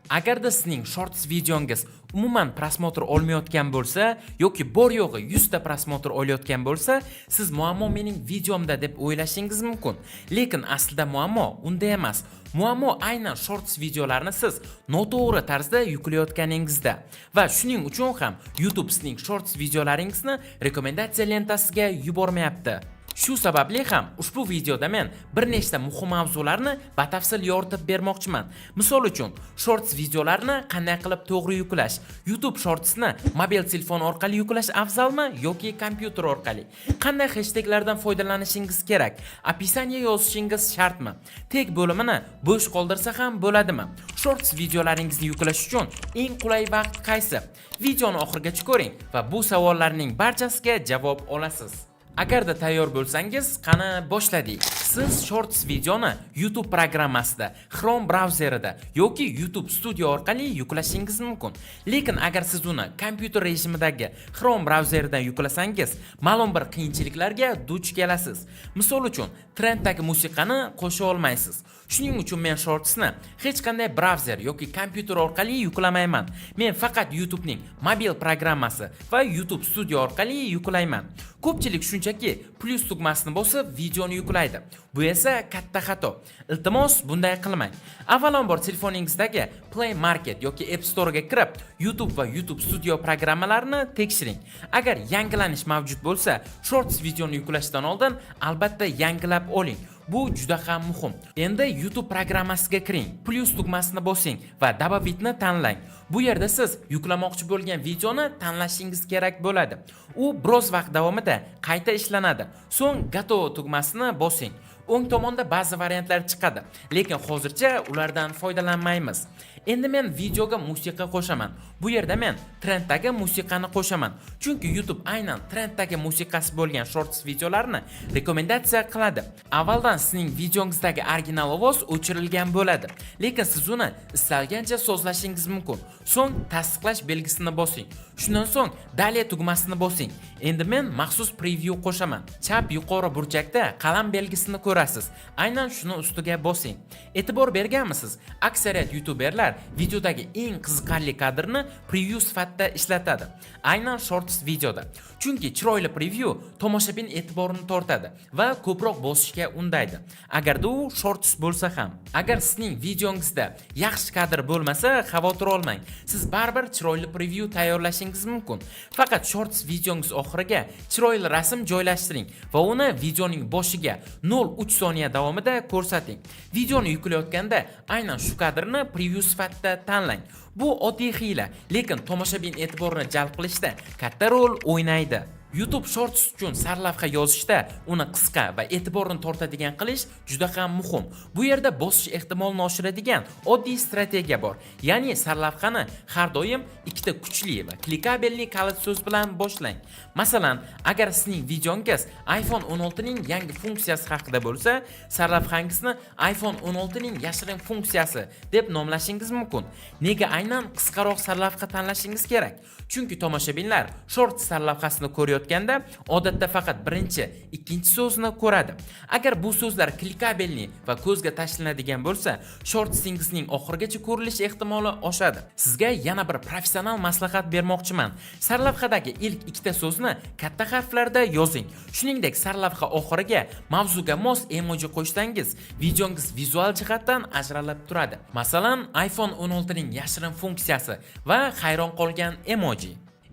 Agarda sizning Shorts videongiz umuman просмотр olmayotgan bo'lsa yoki bor yo'g'i 100 ta просмотр olayotgan bo'lsa, siz muammo mening videomda deb o'ylashingiz mumkin. Lekin aslida muammo unda emas. Muammo aynan Shorts videolarni siz noto'g'ri tarzda yuklayotganingizda va shuning uchun ham YouTube sizning Shorts videolaringizni рекомендация lentasiga yubormayapti. Shu sababli ham ushbu videoda men bir nechta muhim mavzularni batafsil yoritib bermoqchiman. Misol uchun, Shorts videolarni qanday qilib to'g'ri yuklash, YouTube Shortsni mobil telefon orqali yuklash afzalmi yoki kompyuter orqali? Qanday hashtaglardan foydalanishingiz kerak? Описание yozishingiz shartmi? Teg bo'limini bo'sh qoldirsa ham bo'ladimi? Shorts videolaringizni yuklash uchun eng qulay vaqt qaysi? Videoni oxirigacha ko'ring va bu savollarning barchasiga javob olasiz. Agarda tayyor bo'lsangiz, qani, boshladik. Siz Shorts videoni YouTube programmasida, Chrome brauzerida yoki YouTube Studio orqali yuklashingiz mumkin. Lekin agar siz uni kompyuter rejimidagi Chrome brauzeridan yuklasangiz, ma'lum bir qiyinchiliklarga duch kelasiz. Misol uchun, trenddagi musiqani qo'sha olmaysiz. Shuning uchun men Shortsni hech qanday brauzer yoki kompyuter orqali yuklamayman. Men faqat YouTubening mobil programmasi va YouTube Studio orqali yuklayman. Ko'pchilik shunchaki plyus tugmasini bosib videoni yuklaydi. Bu esa katta xato. Iltimos, bunday qilmang. Avvalambor telefoningizdagi Play Market yoki App Storega kirib, YouTube va YouTube Studio programmalarini tekshiring. Agar yangilanish mavjud bo'lsa, Shorts videoni yuklashdan oldin albatta yangilab oling. Bu juda ham muhim. Endi YouTube programmasiga kiring, plyus tugmasini bosing va "Добавить" ni tanlang. Bu yerda siz yuklamoqchi bo'lgan videoni tanlashingiz kerak bo'ladi. U biroz vaqt davomida qayta ishlanadi. So'ng "Готово" tugmasini bosing. O'ng tomonda ba'zi variantlar chiqadi, lekin hozircha ulardan foydalanmaymiz. Endi men videoga musiqa qo'shaman. Bu yerda men trenddagi musiqani qo'shaman. Chunki YouTube aynan trenddagi musiqasi bo'lgan Shorts videolarni рекомендация qiladi. Avvaldan sizning videongizdagi original ovoz o'chirilgan bo'ladi, lekin siz uni istalgancha sozlashingiz mumkin. So'ng tasdiqlash belgisini bosing. Shundan so'ng "Далее" tugmasini bosing. Endi men maxsus preview qo'shaman. Chap yuqori burchakda qalam belgisini ko'rasiz. Aynan shuni ustiga bosing. E'tibor berganmisiz? Aksariyat youtuberlar videodagi eng qiziqarli kadrni preview sifatida ishlatadi. Aynan Shorts videoda. Chunki chiroyli preview tomoshabin e'tiborini tortadi va ko'proq bosishga undaydi. Agarda u Shorts bo'lsa ham. Agar sizning videongizda yaxshi kadr bo'lmasa, xavotir olmang. Siz baribir chiroyli preview tayyorlashingiz mumkin. Faqat Shorts videongiz oxiriga chiroyli rasm joylashtiring va uni videoning boshiga 0.3 soniya davomida ko'rsating. Videoni yuklayotganda aynan shu kadrni preview sifatida tanlang. Bu oddiy hiyla, lekin tomoshabin e'tiborini jalb qilishda katta rol o'ynaydi. YouTube Shorts uchun sarlavha yozishda uni qisqa va e'tiborni tortadigan qilish juda ham muhim. Bu yerda bosish ehtimolini oshiradigan oddiy strategiya bor. Ya'ni sarlavhani har doim ikkita kuchli va кликабельный kalit so'z bilan boshlang. Masalan, agar sizning videongiz iPhone 16 ning yangi funksiyasi haqida bo'lsa, sarlavhangizni "iPhone 16 ning yashirin funksiyasi" deb nomlashingiz mumkin. Nega aynan qisqaroq sarlavha tanlashingiz kerak? Chunki tomoshabinlar Shorts sarlavhasini ko'rayotganda odatda faqat birinchi, ikkinchi so'zni ko'radi. Agar bu so'zlar кликабельный va ko'zga tashlanadigan bo'lsa, Shortsingizning oxirigacha ko'rilish ehtimoli oshadi. Sizga yana bir professional maslahat bermoqchiman. Sarlavhadagi ilk ikkita so'zni katta harflarda yozing. Shuningdek, sarlavha oxiriga mavzuga mos emoji qo'shsangiz, videongiz vizual jihatdan ajralib turadi. Masalan, iPhone 16 ning yashirin funksiyasi va hayron qolgan emoji.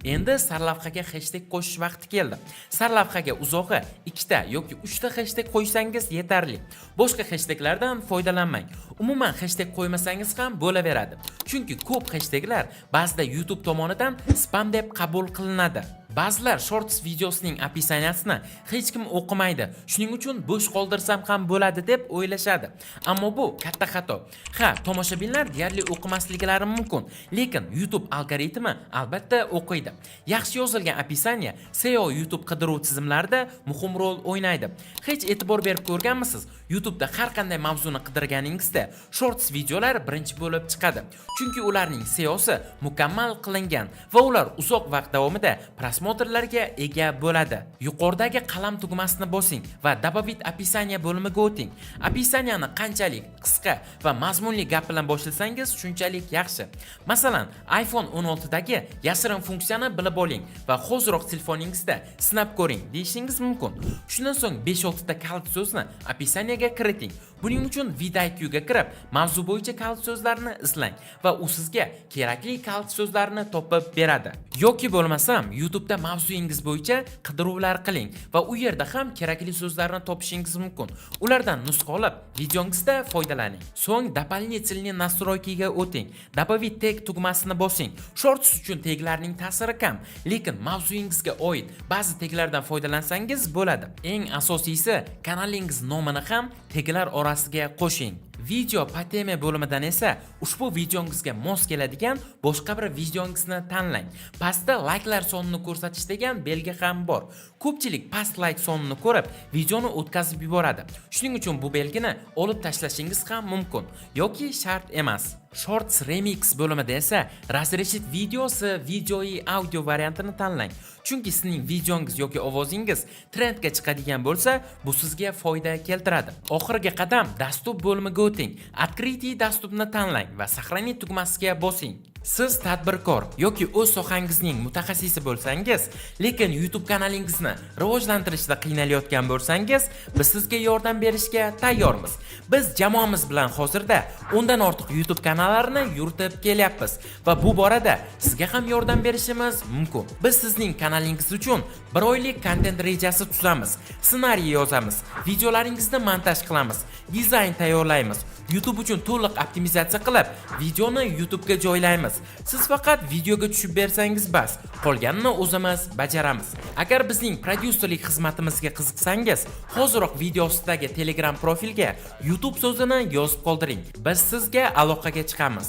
Endi sarlavhaga hashtag qo'shish vaqti keldi. Sarlavhaga uzog'i ikkita yoki uchta hashtag qo'ysangiz yetarli. Boshqa hashtaglardan foydalanmang. Umuman hashtag qo'ymasangiz ham bo'laveradi. Chunki ko'p hashtaglar ba'zida YouTube tomonidan spam deb qabul qilinadi. Ba'zilar Shorts videosining описание sini hech kim o'qimaydi, shuning uchun bo'sh qoldirsam ham bo'ladi deb o'ylashadi. Ammo bu katta xato. Ha, tomoshabinlar deyarli o'qimasliklari mumkin, lekin YouTube algoritmi albatta o'qiydi. Yaxshi yozilgan описание SEO, YouTube qidiruv tizimlarida muhim rol o'ynaydi. Hech e'tibor berib ko'rganmisiz? YouTubeda har qanday mavzuni qidirganingizda Shorts videolar birinchi bo'lib chiqadi. Chunki ularning SEOsi mukammal qilingan va ular uzoq vaqt davomida просмотр Просмотр larga ega bo'ladi. Yuqoridagi qalam tugmasini bosing va "Добавить описание" bo'limiga o'ting. Описание ni qanchalik qisqa va mazmunli gap bilan boshlasangiz, shunchalik yaxshi. Masalan, iPhone 16 dagi yashirin funksiyani bilib oling va hoziroq telefoningizda sinab ko'ring, deyishingiz mumkin. Shundan so'ng 5-6 ta kalit so'zni описание ga kiriting. Buning uchun vidIQ ga kirib, mavzu bo'yicha kalit so'zlarni izlang va u sizga kerakli kalit so'zlarni topib beradi. Yoki bo'lmasam, YouTube'da mavzuyingiz bo'yicha qidiruvlar qiling va u yerda ham kerakli so'zlarni topishingiz mumkin. Ulardan nusxa olib, videongizda foydalaning. So'ng "Дополнительные настройки" ga o'ting. "Добавить тег" tugmasini bosing. Shorts uchun teglarning ta'siri kam, lekin mavzuyingizga oid ba'zi teglardan foydalansangiz bo'ladi. Eng asosiysi, kanalingiz nomini ham teglar orasiga qo'shing. "Видео по теме" bo'limidan esa ushbu videongizga mos keladigan boshqa bir videongizni tanlang. Pastda layklar sonini ko'rsatish degan belgi ham bor. Ko'pchilik past layk sonini ko'rib, videoni o'tkazib yuboradi. Shuning uchun bu belgini olib tashlashingiz ham mumkin yoki shart emas. "Shorts Remix" bo'limida esa "Разрешить видео с видео и аудио" variantini tanlang. Chunki sizning videongiz yoki ovozingiz trendga chiqadigan bo'lsa, bu sizga foyda keltiradi. Oxirgi qadam, "Доступ" bo'limiga o'ting. "Открытый доступ" ni tanlang va "Сохранить" tugmasiga bosing. Siz tadbirkor yoki o'z sohangizning mutaxassisi bo'lsangiz, lekin YouTube kanalingizni rivojlantirishda qiynalayotgan bo'lsangiz, biz sizga yordam berishga tayyormiz. Biz jamoamiz bilan hozirda 10 dan ortiq YouTube kanallarini yuritib kelyapmiz va bu borada sizga ham yordam berishimiz mumkin. Biz sizning kanalingiz uchun bir oylik kontent rejasi tuzamiz, ssenariy yozamiz, videolaringizni montaj qilamiz, dizayn tayyorlaymiz, YouTube uchun to'liq optimizatsiya qilib, videoni YouTubega joylaymiz. Siz faqat videoga tushib bersangiz bas, qolganini o'zimiz bajaramiz. Agar bizning prodyuserlik xizmatimizga qiziqsangiz, hoziroq video ostidagi Telegram profilga "YouTube" so'zini yozib qoldiring. Biz sizga aloqaga chiqamiz.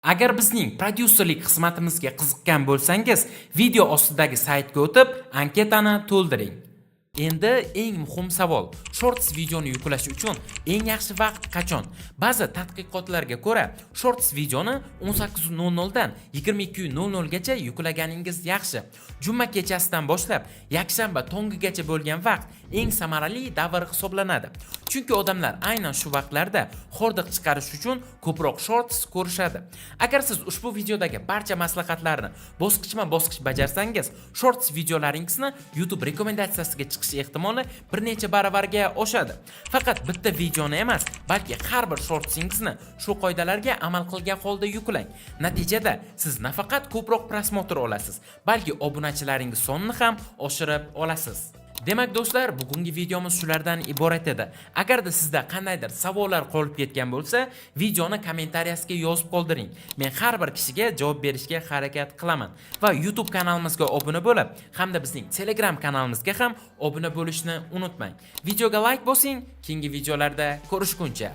Agar bizning prodyuserlik xizmatimizga qiziqqan bo'lsangiz, video ostidagi saytga o'tib, anketani to'ldiring. Endi eng muhim savol. Shorts videoni yuklash uchun eng yaxshi vaqt qachon? Ba'zi tadqiqotlarga ko'ra, Shorts videoni 18:00 dan 22:00 gacha yuklaganingiz yaxshi. Juma kechasidan boshlab yakshanba tongigacha bo'lgan vaqt eng samarali davr hisoblanadi. Chunki odamlar aynan shu vaqtlarda hordiq chiqarish uchun ko'proq Shorts ko'rishadi. Agar siz ushbu videodagi barcha maslahatlarni bosqichma-bosqich bajarsangiz, Shorts videolaringizni YouTube rekomendatsiyasiga chiqish ehtimoli bir necha baravarga oshadi. Faqat bitta videoni emas, balki har bir shortsingizni shu qoidalarga amal qilgan holda yuklang. Natijada siz nafaqat ko'proq просмотр olasiz, balki obunachilaringiz sonini ham oshirib olasiz. Demak, do'stlar, bugungi videomiz shulardan iborat edi. Agarda sizda qandaydir savollar qolib ketgan bo'lsa, videoni kommentariyasiga yozib qoldiring. Men har bir kishiga javob berishga harakat qilaman. Va YouTube kanalimizga obuna bo'lib, hamda bizning Telegram kanalimizga ham obuna bo'lishni unutmang. Videoga like bosing, keyingi videolarda ko'rishguncha.